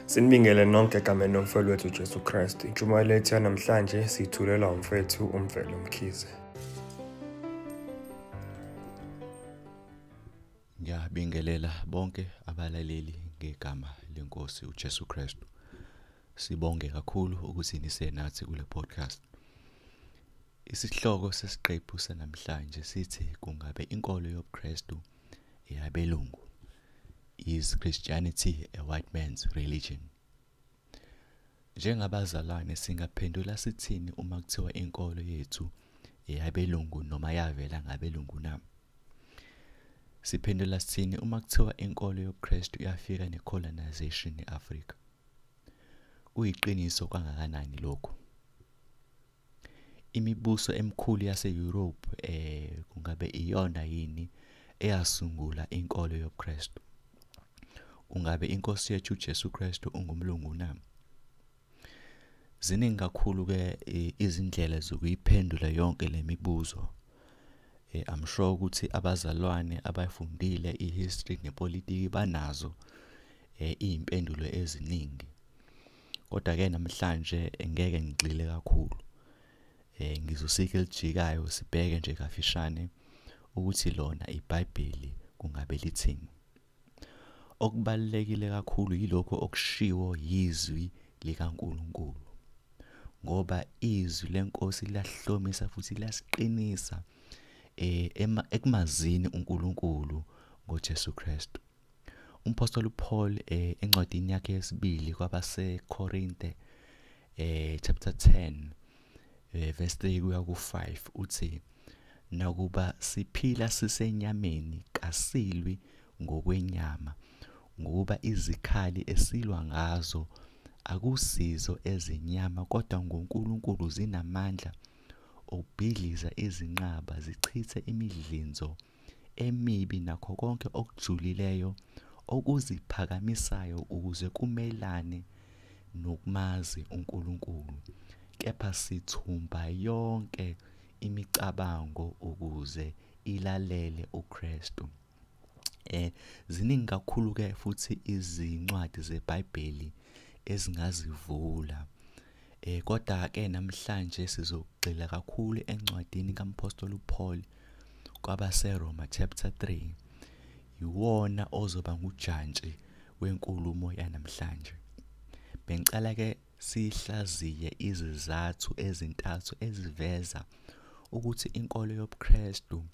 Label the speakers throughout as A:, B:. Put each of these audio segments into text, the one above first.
A: Sinibingele nonke egameni lomfelo wethu Jesu Kristu. Intshumayelo yethu yanamhlanje siyithulela umfethu uMvelo Mkhize.
B: Ngiyabingelela bonke abalaleli ngegama lenkosi uJesu Kristu. Sibonge kakhulu ukuthi nisenathi kule podcast. Isihloko sesiqephu sanamhlanje sithi kungabe inkolo yobuKristu eyabelungu. Is Christianity a white man's religion? Njengabazalwane singaphendula sithini uma kuthiwa inkolo yethu eyabelungu noma yavela ngabelungu na? Siphendula sithini uma kuthiwa inkolo yobuKristu yafika necolonization eAfrika? Kuyiqiniso kangakanani lokhu? Imibuso emikhulu yaseEurope kungabe iyona yini eyasungula inkolo yobuKristu? Ungabe inkosi yethu uJesu Kristu ungumlungu na? Ziningi kakhulu ke izindlela zokuyiphendula yonke lemibuzo. I'm sure ukuthi abazalwane abafundile ihistory nepolitiki banazo izimpendulo eziningi. Kodwa ke namhlanje ngeke ngigxile kakhulu. Ngizosika elijikayo sibheke nje kafishane ukuthi lona iBhayibheli kungabe lithini. Okubalulekile kakhulu yilokho okushiwo yizwi likaNkulunkulu, ngoba izwi lenkosi liyahlomisa futhi liyasiqinisa ekumazini uNkulunkulu ngoJesu Kristu. Umpostoli uPaul encwadini yakhe yesibili kwabaseKorinte chapter 10 verse 3 kuya ku5 uthi, nakuba siphila sisenyameni kasilwi ngokwenyama, ngokuba izikhali esilwa ngazo akusizo ezenyama, kodwa ngoNkulunkulu zinamandla okubhidliza izinqaba, zichithe imidlinzo emibi nakho konke okujulileyo okuziphakamisayo ukuze kumelane nokumazi uNkulunkulu. Kepha sithumba yonke imicabango ukuze ilalele uKristu. Ziningi kakhulu ke futhi izincwadi zeBhayibheli ezingazivula. Kodwa ke namhlanje sizogxila kakhulu encwadini kaMpostoli uPaul kwabaseRoma chapter 3. Iwona ozoba ngujantshi wenkulumo yanamhlanje. Bengicela ke sihlaziye izizathu ezintathu eziveza ukuthi inkolo yobuKristu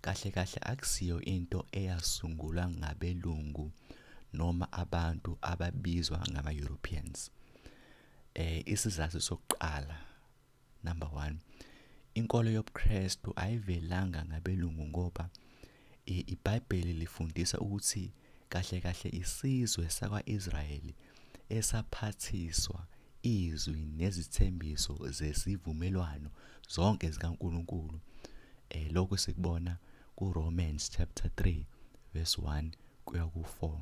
B: kahle kahle akusiyo into eyasungulwa ngabelungu noma abantu ababizwa ngama-Europeans. Isizathu sokuqala, number 1, inkolo yobuKristu ayivelanga ngabelungu ngoba iBhayibheli lifundisa ukuthi kahle kahle isizwe sakwa-Israyeli esaphathiswa izwi nezithembiso zesivumelwano zonke zikaNkulunkulu. Lokho sikubona ku-Romans chapter 3 verse 1 kuya ku-4.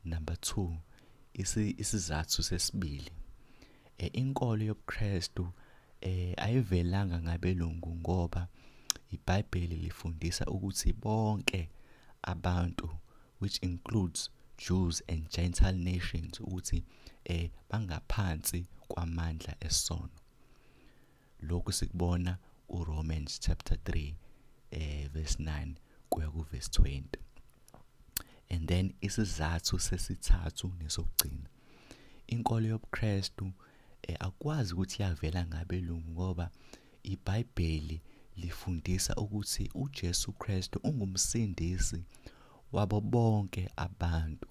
B: Number 2, isizathu sesibili, inkolo yobuKristu ayivelanga ngabelungu ngoba iBhayibheli lifundisa ukuthi bonke abantu, which includes Jews and Gentile nations, ukuthi bangaphansi kwamandla esono. Lokhu sikubona uRomans chapter 3 verse 9 kuya ku verse 20. And then isizathu sesithathu nesokugcina, inkolo yobuKristu akwazi ukuthi yavela ngabelungu ngoba iBhayibheli lifundisa ukuthi uJesu Kristu ungumsindisi wabo bonke abantu.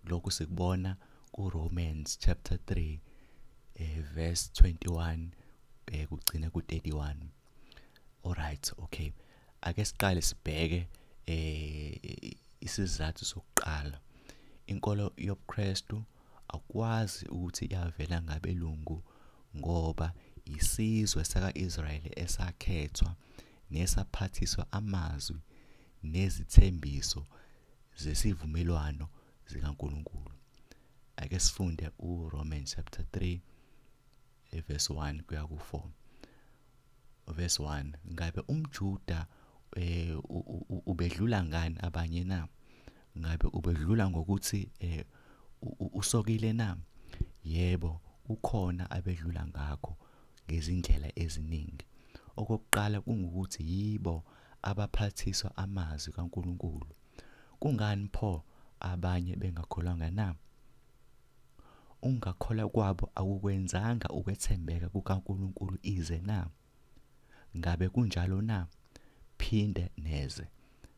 B: Lokhu sikubona kuRomans chapter 3 verse 21 kugcina ku31. Alright, okay. Ake siqale sibheke isizathu sokuqala. Inkolo yobuKristu akwazi ukuthi yavela ngabelungu ngoba isizwe saka-Israyeli esakhethwa nesaphathiswa amazwi nezithembiso zesivumelwano zikaNkulunkulu. Ake sifunde uRomans chapter 3 verse 1 kuya ku4. Verse 1, ngabe umJuda ubedlula ngani abanye na? Ngabe ubedlula ngokuthi usokile na? Yebo, ukhona abedlula ngakho ngezindlela eziningi. Okokuqala kungukuthi yibo abaphathiswa amazwi kaNkulunkulu. Kungani pho abanye bengakholwanga na? Ungakholwa kwabo akukwenzanga ukwethembeka kukaNkulunkulu ize na? Ngabe kunjalo na? Phinde neze.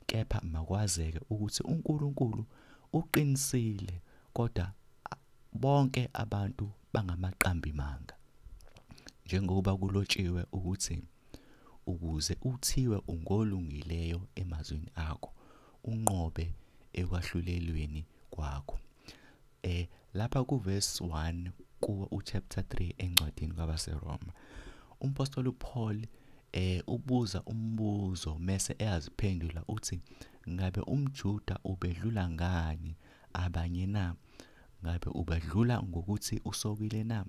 B: Kepha makwazeke ukuthi uNkulunkulu uqinisile, kodwa bonke abantu bangamaqambi manga. Njengoba kulotshiwe ukuthi ukuze uthiwe ungolungileyo emazwini akho, unqobe ekwahlulelweni kwakho. Lapha kuverse 1 kuwo uchapter 3 encwadini kwabaseRoma, umpostoli uPaul ubuza umbuzo mese eyaziphendula, uthi ngabe umJuda ubedlula ngani abanye na? Ngabe ubedlula ngokuthi usokile na?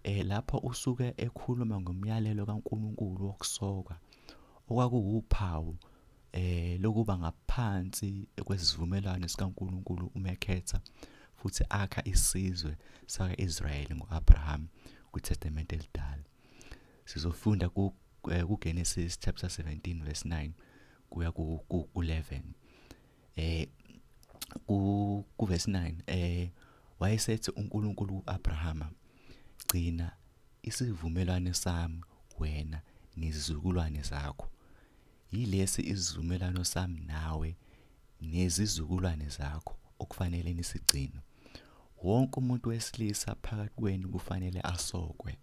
B: Lapho usuke ekhuluma ngomyalelo kaNkulunkulu wokusoka, okwakuwuphawu lokuba ngaphansi kwesivumelwano sikaNkulunkulu uma ekhetha futhi akha isizwe saka-Israyeli ngo-Abraham kwiTestamente elidala. Sizofunda kuGenesis chapter 17 verse 9 kuya ku-11. Ku verse 9 wayesethi uNkulunkulu kuAbrahama, gcina isivumelwano sami wena nezizukulwane zakho. Yilesi isivumelwano sami nawe nezizukulwane zakho okufanele nisigcine. Wonke umuntu wesilisa phakathi kwenu kufanele asokwe,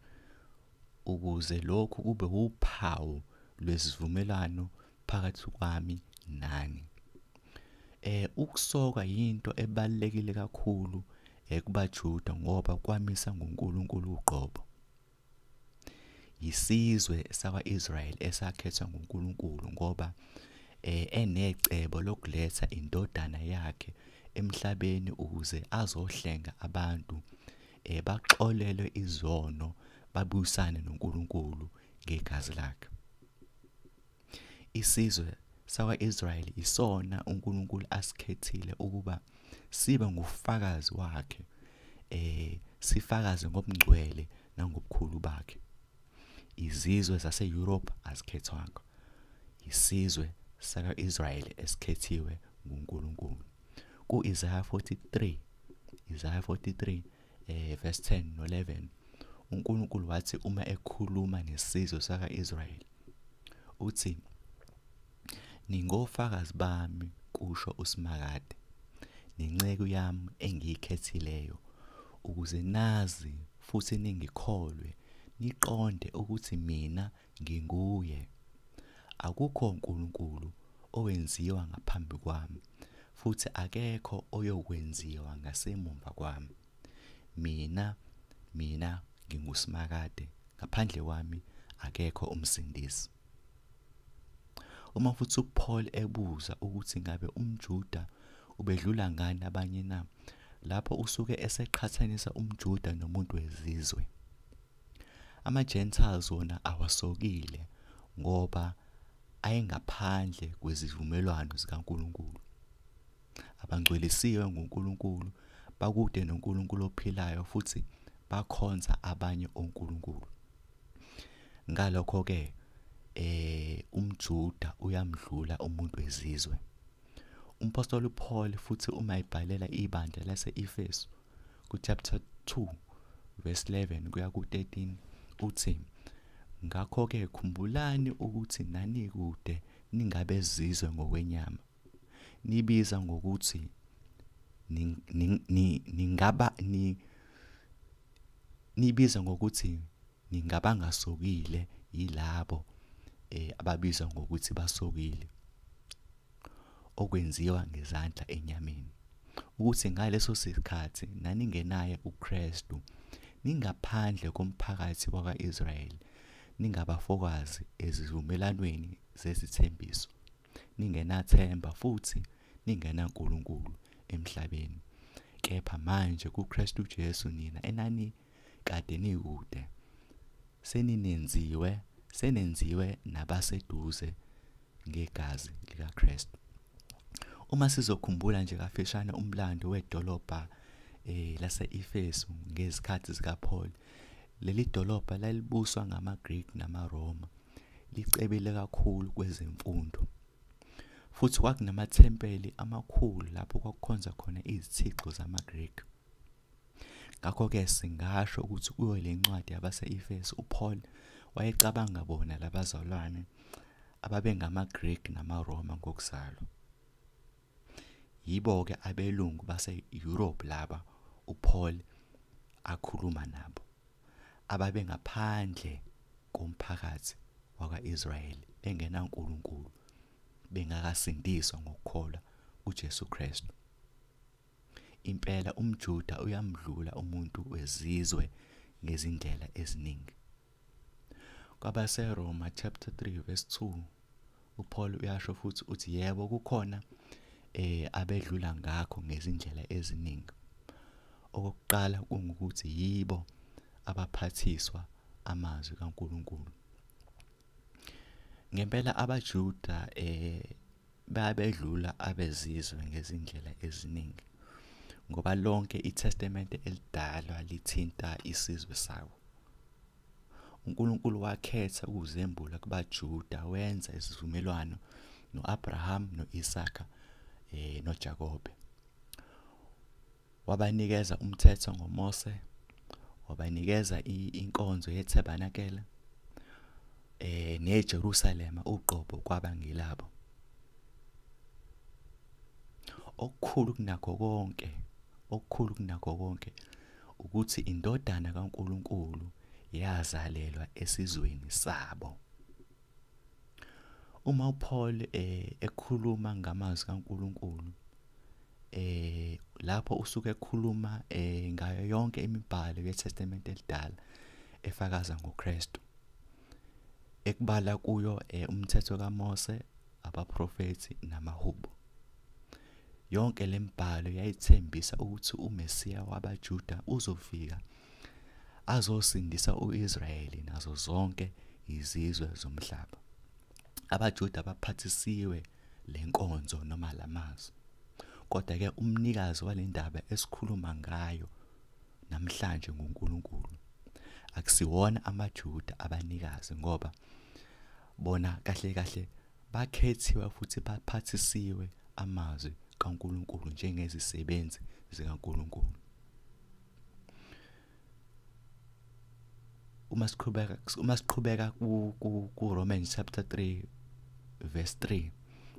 B: ukuze lokhu kube uphawu lwesivumelwano phakathi kwami nani. Ukusoka yinto ebalulekile kakhulu kubaJuda ngoba kwamisa nguNkulunkulu uqobo. Isizwe sakwa-Israyeli esakhethwa nguNkulunkulu ngoba enecebo lokuletha indodana yakhe emhlabeni ukuze azohlenga abantu, baxolelwe izono, babuyisane noNkulunkulu ngegazi lakhe. Isizwe sakwa-Israyeli isona uNkulunkulu asikhethile ukuba sibe ngufakazi wakhe, sifakaze ngobungcwele nangobukhulu bakhe. Izizwe zase-Europe azikhethwanga, isizwe saka-Israyeli esikhethiwe nguNkulunkulu. Ku-Isaiah 43, Isaiah 43 verse 10 no-11, uNkulunkulu wathi uma ekhuluma nesizwe saka-Israyeli uthi, ningofakazi bami, kusho uSimakade, nenceku yami engiyikhethileyo, ukuze nazi futhi ningikholwe, niqonde ukuthi mina nginguye. Akukho uNkulunkulu owenziwa ngaphambi kwami, futhi akekho oyokwenziwa ngasemumva kwami. Mina nginguSimakade, ngaphandle kwami akekho umsindisi. Uma futhi uPaul ebuza ukuthi ngabe umJuda ubedlula ngani abanye na, lapho usuke eseqhathanisa umJuda nomuntu wezizwe. Ama-Gentiles wona awasokile ngoba ayengaphandle kwezivumelwano zikaNkulunkulu. Abangcwelisiwe nguNkulunkulu, bakude noNkulunkulu ophilayo futhi bakhonza abanye onkulunkulu. Ngalokho-ke umJuda uyamdlula umuntu wezizwe. Umpostoli uPaul futhi uma ebhalela ibandla lase-Efesu ku-chapter 2 verse 11 kuya ku-13 uthi, ngakho-ke khumbulani ukuthi nanikude ningabezizwe ngokwenyama, nibiza ngokuthi nibiza ngokuthi ningabangasokile yilabo ababizwa ngokuthi basokile, okwenziwa ngezandla enyameni, ukuthi ngaleso sikhathi naningenaye uKristu, ningaphandle komphakathi wakwa-Israyeli, ningabafokazi ezivumelwaneni zezithembiso, ningenathemba futhi ningenaNkulunkulu emhlabeni. Kepha manje kuKristu Jesu nina enani kade nikude, senenziwe nabaseduze ngegazi likaKristu. Uma sizokhumbula nje kafishane umlando wedolobha lase-Efesu ngezikhathi zikaPaul, leli dolobha lalibuswa ngamaGreek namaRoma, licebile kakhulu kwezemfundo. Futhi kwakunamathempeli amakhulu lapho kwakukhonzwa khona izithixo zamaGreek. Ngakho-ke singasho ukuthi kuyo le ncwadi yabase-Efesu uPaul wayecabanga bona labazalwane ababengamaGreek namaRoma ngokuzalwa. Yibo-ke abelungu base-Europe laba uPaul akhuluma nabo, ababengaphandle komphakathi wakwa-Israyeli, bengenaNkulunkulu, bengakasindiswa ngokukholwa kuJesu Kristu. Impela umJuda uyamdlula umuntu wezizwe ngezindlela eziningi. KwabaseRoma chapter 3 verse 2 uPaul uyasho futhi uthi yebo kukhona abedlula ngakho ngezindlela eziningi. Okokuqala kungukuthi yibo abaphathiswa amazwi kaNkulunkulu. Ngempela abaJuda babedlula abezizwe ngezindlela eziningi, ngoba lonke iTestamente elidala lithinta isizwe sabo. uNkulunkulu wakhetha ukuzembula kubaJuda, wenza isivumelwano noAbraham noIsaka noJakobe. Wabanikeza umthetho ngoMose, wabanikeza inkonzo yeTabernakele neJerusalema uqobo kwaba ngelabo. Okukhulu kunakho konke ukuthi indodana kaNkulunkulu yazalelwa esizweni sabo. Uma uPaul ekhuluma ngamazwi kaNkulunkulu, lapho usuke ekhuluma ngayo yonke imibhalo yeTestamente elidala efakaza ngoKristu, ekubala kuyo umthetho kaMose, abaprofethi namahubo. Yonke lemibhalo yayithembisa ukuthi uMesiya wabaJuda uzofika azosindisa uIsrayeli nazo zonke izizwe zomhlaba. AbaJuda baphathisiwe lenkonzo noma lamazwi, kodwa ke umnikazi walendaba esikhuluma ngayo namhlanje nguNkulunkulu. Akusiwona amaJuda abanikazi, ngoba bona kahle kahle bakhethiwe futhi baphathisiwe amazwi kaNkulunkulu njengezisebenzi zikaNkulunkulu. Uma siqhubeka ku Romans chapter 3 verse 3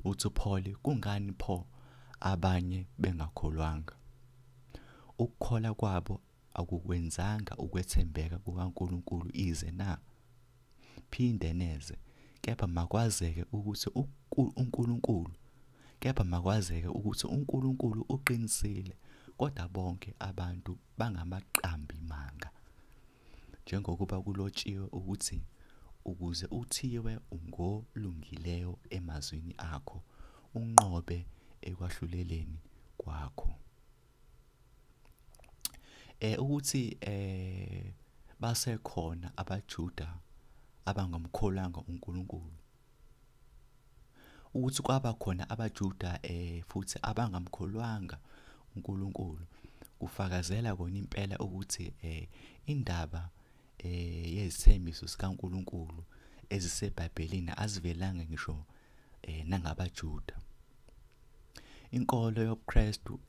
B: uthi Paul, kungani pho abanye bengakholwanga? Ukukholwa kwabo akukwenzanga ukwethembeka kukaNkulunkulu ize na? Phinde neze, kepha makwazeke ukuthi uNkulunkulu uqinisile, kodwa bonke abantu bangamaqambi manga. Njengokuba kulotshiwe ukuthi ukuze uthiwe ungolungileyo emazwini akho, unqobe ekwahluleleni kwakho. Ukuthi basekhona abaJuda abangamkholwanga uNkulunkulu, ukuthi kwaba khona abaJuda futhi abangamkholwanga uNkulunkulu, kufakazela kona impela ukuthi indaba yezithembiso zikaNkulunkulu eziseBhayibhelini azivelanga ngisho nangabaJuda. Inkolo yobuKristu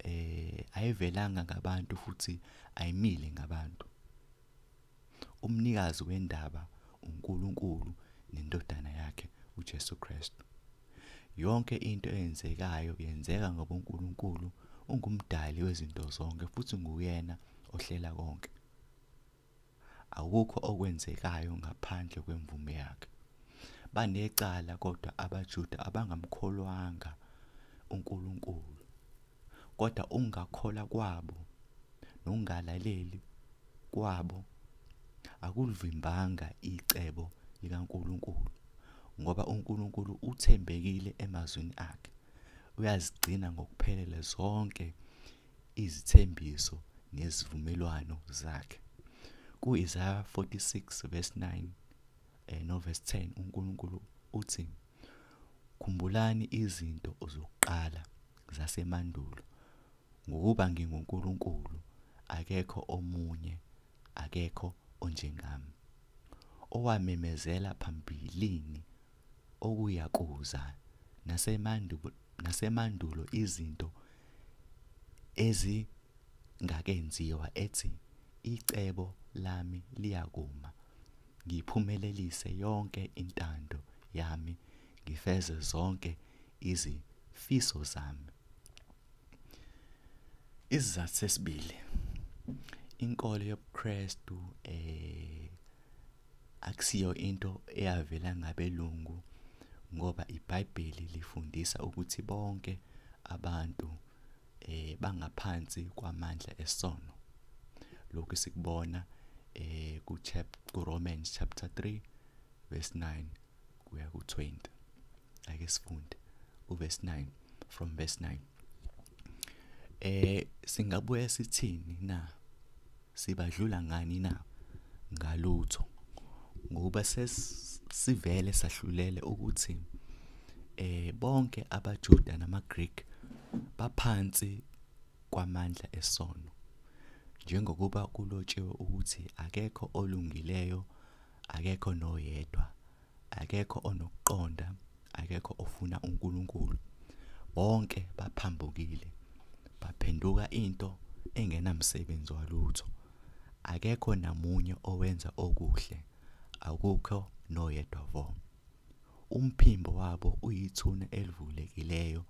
B: ayivelanga ngabantu futhi ayimile ngabantu. Umnikazi wendaba uNkulunkulu nendodana yakhe uJesu Kristu. Yonke into eyenzekayo yenzeka ngoba uNkulunkulu ungumdali wezinto zonke futhi nguyena ohlela konke. Akukho okwenzekayo ngaphandle kwemvume yakhe. Banecala kodwa abaJuda abangamkholwanga uNkulunkulu, kodwa ungakholwa kwabo nokungalaleli kwabo akulivimbanga icebo likaNkulunkulu, ngoba uNkulunkulu uthembekile emazwini akhe, uyazigcina ngokuphelele zonke izithembiso nezivumelwano zakhe. Ku-Isaya 46 verse 9 no verse 10 uNkulunkulu uthi, khumbulani izinto zokuqala zasemandulo, ngokuba nginguNkulunkulu, Akekho omunye, akekho onjengami, owamemezela phambilini okuyakuza, nasemandulo izinto ezingakenziwa, ethi, icebo lami liyakuma, ngiphumelelise yonke intando yami, ngifeze zonke izifiso zami. Isizathu sesibili, inkolo yobuKristu akusiyo into eyavela ngabelungu, ngoba iBhayibheli lifundisa ukuthi bonke abantu bangaphansi kwamandla esono. Lokhu sikubona ku-Romans chapter 3 verse 9 kuya ku-20. Ake sifunde uverse 9, from verse 9. Singabuye sithini na? Sibadlula ngani na? Ngalutho. Ngoba sesivele sahlulele ukuthi bonke abaJuda namaGreek baphansi kwamandla esono, njengokuba kulotshiwe ukuthi akekho olungileyo, akekho noyedwa, akekho onokuqonda, akekho ofuna uNkulunkulu. Bonke baphambukile, baphenduka into engenamsebenzi walutho. Akekho namunye owenza okuhle, akukho noyedwa vo. Umphimbo wabo uyithuna elivulekileyo,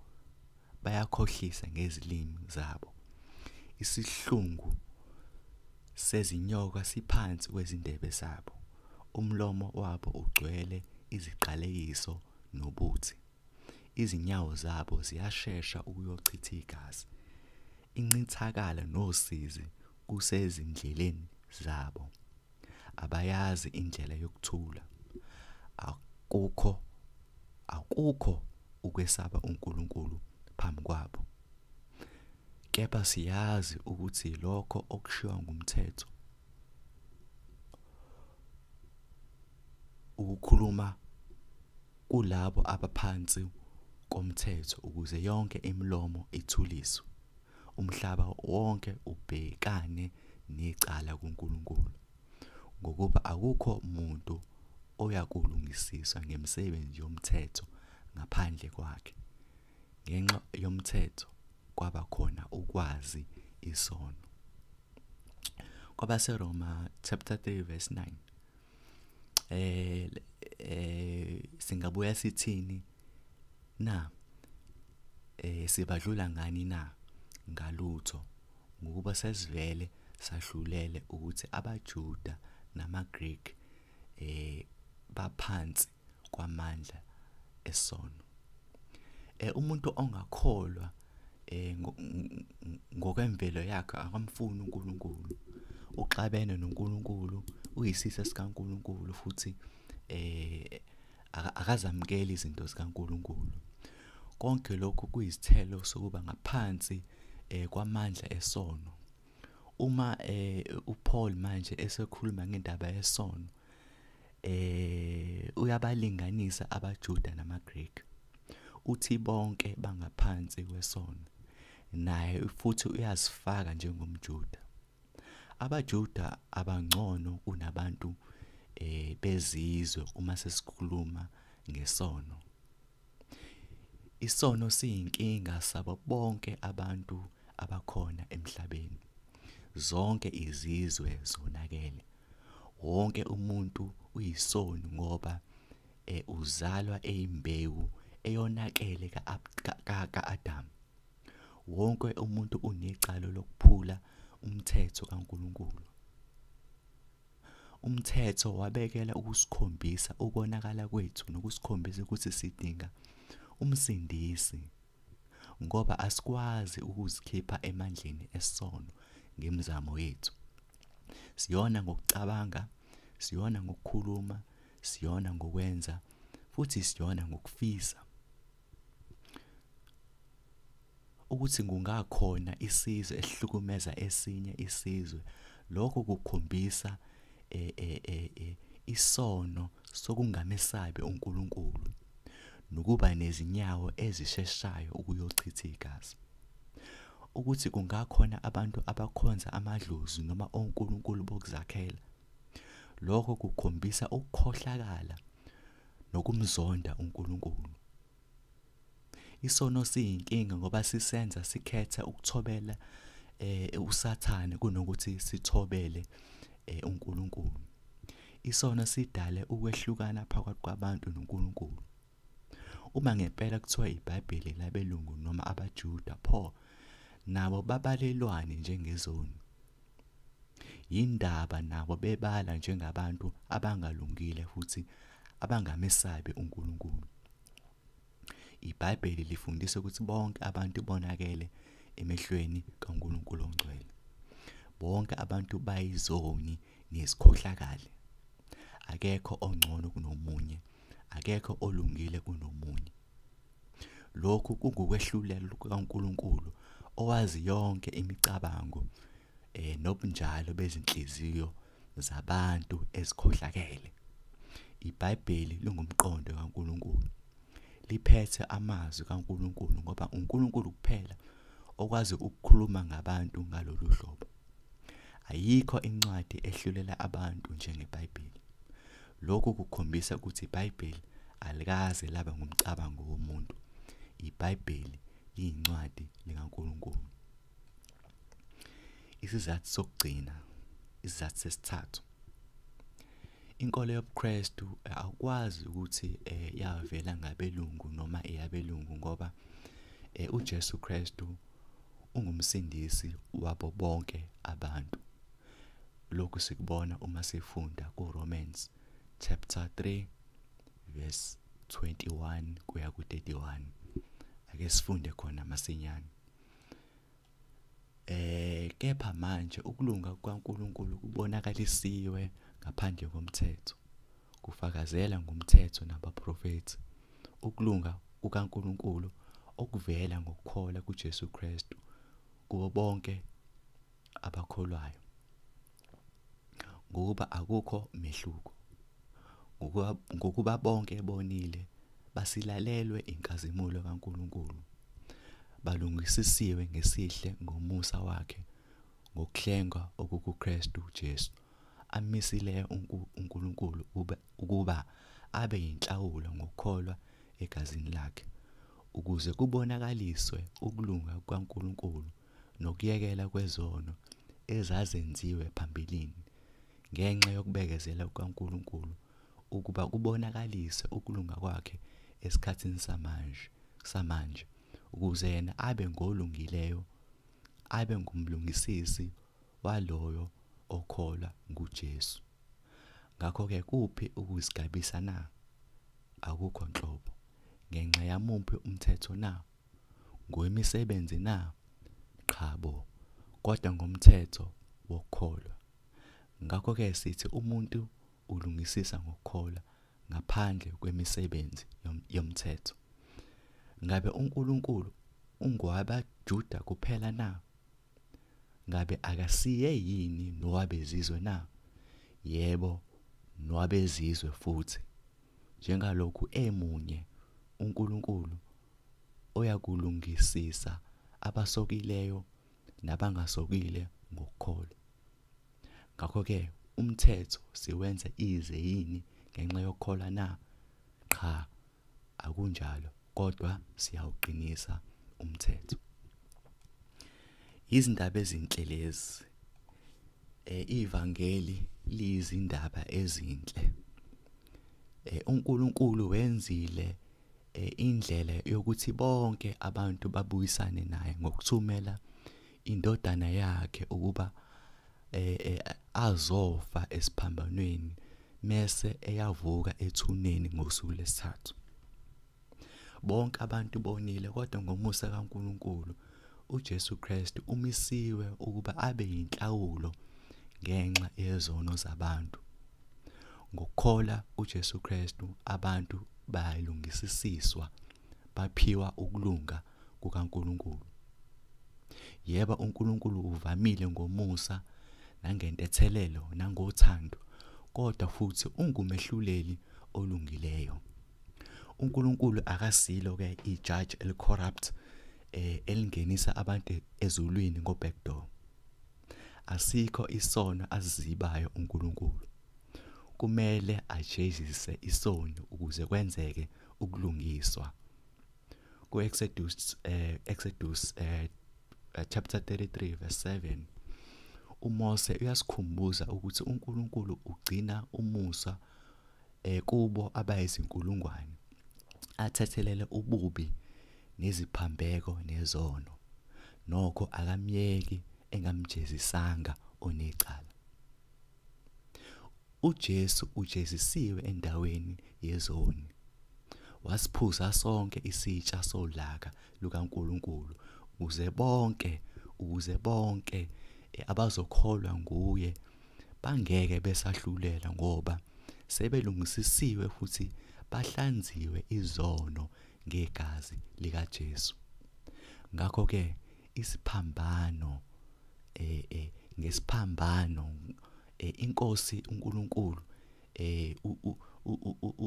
B: bayakhohlisa ngezilimi zabo. Isihlungu sezinyoka siphansi kwezindebe zabo, umlomo wabo ugcwele iziqalekiso nobuthi. Izinyawo zabo ziyashesha ukuyochitha igazi, incithakalo nosizi kusezindleleni zabo. Abayazi indlela yokuthula, akukho ukwesaba uNkulunkulu phambi kwabo. Kepha siyazi ukuthi lokho okushiwo ngumthetho ukukhuluma kulabo abaphansi komthetho, ukuze yonke imilomo ithuliswe, umhlaba wonke ubhekane necala kuNkulunkulu. Ngokuba akukho muntu oyakulungisiswa ngemisebenzi yomthetho ngaphandle kwakhe. Ngenxa yomthetho kwaba khona ukwazi isono. KwabaseRoma chapter 3 verse 9. Singabuya sithini na? Sibadlula ngani na? Ngalutho. Ngokuba sesivele sahlulele ukuthi abaJuda namaGreek baphansi kwamandla esono. Umuntu ongakholwa ngokwemvelo yakhe akamfuni uNkulunkulu, uxabene noNkulunkulu, uyisitha sikaNkulunkulu, futhi akazamukeli izinto zikaNkulunkulu. Konke lokhu kuyisithelo sokuba ngaphansi kwamandla esono. Uma uPaul manje esekhuluma ngendaba yesono, uyabalinganisa abaJuda namaGreek, uthi bonke bangaphansi kwesono, naye futhi uyazifaka njengomJuda. AbaJuda abangcono kunabantu bezizwe uma sesikhuluma ngesono. Isono siyinkinga sabo bonke abantu abakhona emhlabeni. Zonke izizwe zonakele. Wonke umuntu uyisoni ngoba uzalwa eyimbewu eyonakele ka-Adamu. Wonke umuntu unecala lokuphula umthetho kaNkulunkulu. Umthetho wabekela ukusikhombisa ukonakala kwethu nokusikhombisa ukuthi sidinga umsindisi, ngoba asikwazi ukuzikhipha emandleni esono ngemizamo yethu. Siyona ngokucabanga, siyona ngokukhuluma, siyona ngokwenza, futhi siyona ngokufisa. Ukuthi kungakhona isizwe esihlukumeza esinye isizwe, lokho kukhombisa isono sokungamesabi uNkulunkulu nokuba nezinyawo ezisheshayo ukuyochitha igazi. Ukuthi kungakhona abantu abakhonza amadlozi noma onkulunkulu bokuzakhela, lokho kukhombisa ukukhohlakala nokumzonda uNkulunkulu. Isono siyinkinga ngoba sisenza sikhethe ukuthobela uSathane kunokuthi sithobele uNkulunkulu. Isono sidale ukwehlukana phakathi kwabantu noNkulunkulu. Uma ngempela kuthiwa iBhayibheli labelungu noma abaJuda, pho nabo babalelwane njengezoni? Yindaba nabo bebala njengabantu abangalungile futhi abangamesabi uNkulunkulu? IBhayibheli lifundisa ukuthi bonke abantu bonakele emehlweni kaNkulunkulu ongcwele. Bonke abantu bayizoni nezikhohlakali. Akekho ongcono kunomunye, akekho olungile kunomunye. Lokhu kungukwehlulela kukaNkulunkulu owazi yonke imicabango nobunjalo bezinhliziyo zabantu ezikhohlakele. IBhayibheli lingumqondo kaNkulunkulu, liphethe amazwi kaNkulunkulu ngoba uNkulunkulu kuphela okwazi ukukhuluma ngabantu ngalolu hlobo. Ayikho incwadi ehlulela abantu njengeBhayibheli. Lokhu kukhombisa ukuthi iBhayibheli alikaze laba ngumcabango womuntu. IBhayibheli liyincwadi likaNkulunkulu. Isizathu sokugcina, isizathu sesithathu, inkolo yobuKristu awukwazi ukuthi yavela ngabelungu noma eyabelungu, ngoba uJesu Kristu ungumsindisi wabo bonke abantu. Lokhu sikubona uma sifunda kuRomans chapter 3 verse 21 kuya ku-31. Ake sifunde khona masinyane. Kepha manje ukulunga kukaNkulunkulu kubonakalisiwe ngaphandle komthetho, kufakazela ngomthetho nabaprofethi ukulunga kukaNkulunkulu okuvela ngokukholwa kuJesu Kristu kubo bonke abakholwayo, ngokuba akukho mehluko, ngokuba bonke bonile basilalelwe inkazimulo kaNkulunkulu, balungisisiwe ngesihle ngomusa wakhe ngokuhlengwa okukuKristu Jesu, amisileyo uNkulunkulu ukuba abe yinhlawulo ngokukholwa egazini lakhe, ukuze kubonakaliswe ukulunga kukaNkulunkulu nokuyekela kwezono ezazenziwe phambilini ngenxa yokubekezela kukaNkulunkulu, ukuba kubonakalise ukulunga kwakhe esikhathini samanje, ukuze yena abe ngolungileyo, abe ngumlungisisi waloyo okholwa nguJesu. Ngakho-ke kuphi ukuzigabisa na? Akukho nhlobo. Ngenxa yamuphi umthetho na? Ngowemisebenzi na? Qhabo, kodwa ngomthetho wokukholwa. Ngakho-ke sithi umuntu ulungisisa ngokukholwa ngaphandle kwemisebenzi yomthetho. Ngabe uNkulunkulu ungowabaJuda kuphela na? Ngabe akasiye yini nowabezizwe na? Yebo, nowabezizwe futhi. Njengalokhu emunye uNkulunkulu oyakulungisisa abasokileyo nabangasokile ngokukholwa. Ngakho-ke umthetho siwenza ize yini ngenxa yokukholwa na? Qha, akunjalo, kodwa siyawuqinisa umthetho. Izindaba ezinhle lezi. Ivangeli liyizindaba ezinhle. uNkulunkulu wenzile indlela yokuthi bonke abantu babuyisane naye ngokuthumela indodana yakhe ukuba azofa esiphambanweni mese eyavuka ethuneni ngosuku lesithathu. Bonke abantu bonile, kodwa ngomusa kaNkulunkulu uJesu Kristu umisiwe ukuba abe yinhlawulo ngenxa yezono zabantu. Ngokukholwa uJesu Kristu abantu bayalungisiswa, baphiwa ukulunga kukaNkulunkulu. Yebo, uNkulunkulu uvamile ngomusa nangentethelelo nangothando, kodwa futhi ungumehluleli olungileyo. uNkulunkulu akasilo ke ijaji elicorrupt elingenisa abantu ezulwini ngo-backdoor. Asikho isono asizibayo uNkulunkulu. Kumele ajezise isono ukuze kwenzeke ukulungiswa. Ku-Exodus chapter 33 verse 7, uMose uyasikhumbuza ukuthi uNkulunkulu ugcina umusa kubo abayizinkulungwane, athethelele ububi neziphambeko nezono, nokho akamyeki engamjezisanga onecala. UJesu ujezisiwe endaweni yezoni, wasiphuza sonke isitsha solaka lukaNkulunkulu ukuze bonke abazokholwa nguye bangeke besahlulela, ngoba sebelungisisiwe futhi bahlanziwe izono ngegazi likaJesu. Ngakho ke isiphambano ngesiphambano inkosi uNkulunkulu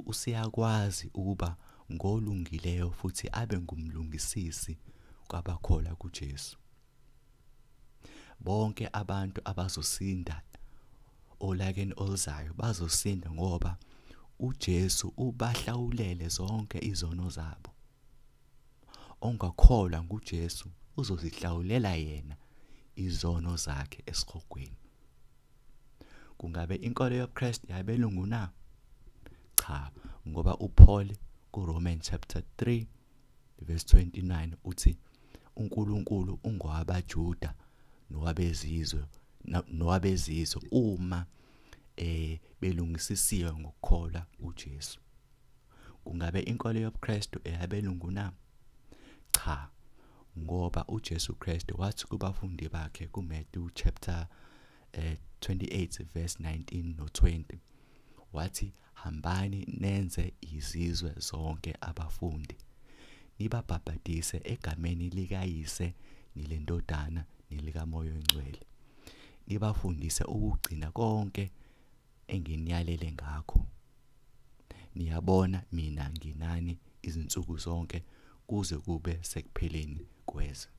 B: usiyakwazi ukuba ngolungileyo futhi abe ngumlungisisi kwabakholwa kuJesu. Bonke abantu abazosinda olakeni oluzayo bazosinda ngoba uJesu ubahlawulele zonke izono zabo. Ongakholwa nguJesu uzozihlawulela yena izono zakhe esihogweni. Kungabe inkolo yobuKristu yabelungu na? Cha, ngoba uPaul kuRomans chapter 3 verse 29 uthi uNkulunkulu ungowabaJuda nowabezizwe uma belungisisiwe ngokukholwa uJesu. Kungabe inkolo yobuKristu eyabelungu na? Cha, ngoba uJesu Kristu wathi kubafundi bakhe kuMatthew chapter 28 verse 19 no 20, wathi hambani nenze izizwe zonke abafundi, nibabhabhadise egameni likaYise nelendodana nelikaMoya oNgcwele, nibafundise ukugcina konke enginiyalele ngakho. Niyabona mina nginani izinsuku zonke kuze kube sekupheleni kwezwe.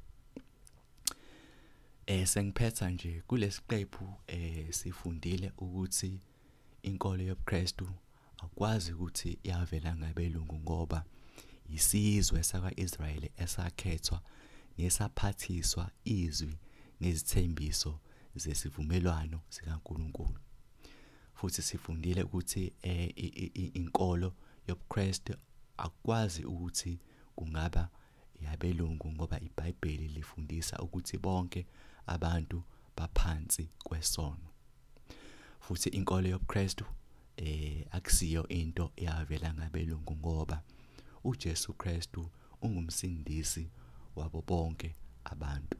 B: Sengiphetha nje kulesiqephu, sifundile ukuthi inkolo yobuKristu akwazi ukuthi yavela ngabelungu, ngoba isizwe sakwa-Israyeli esakhethwa nesaphathiswa izwi nezithembiso zesivumelwano sikaNkulunkulu. Futhi sifundile ukuthi inkolo yobuKristu akwazi ukuthi kungaba yabelungu, ngoba iBhayibheli lifundisa ukuthi bonke abantu baphansi kwesono. Futhi inkolo yobuKristu akusiyo into eyavela ngabelungu, ngoba uJesu Kristu ungumsindisi wabo bonke abantu.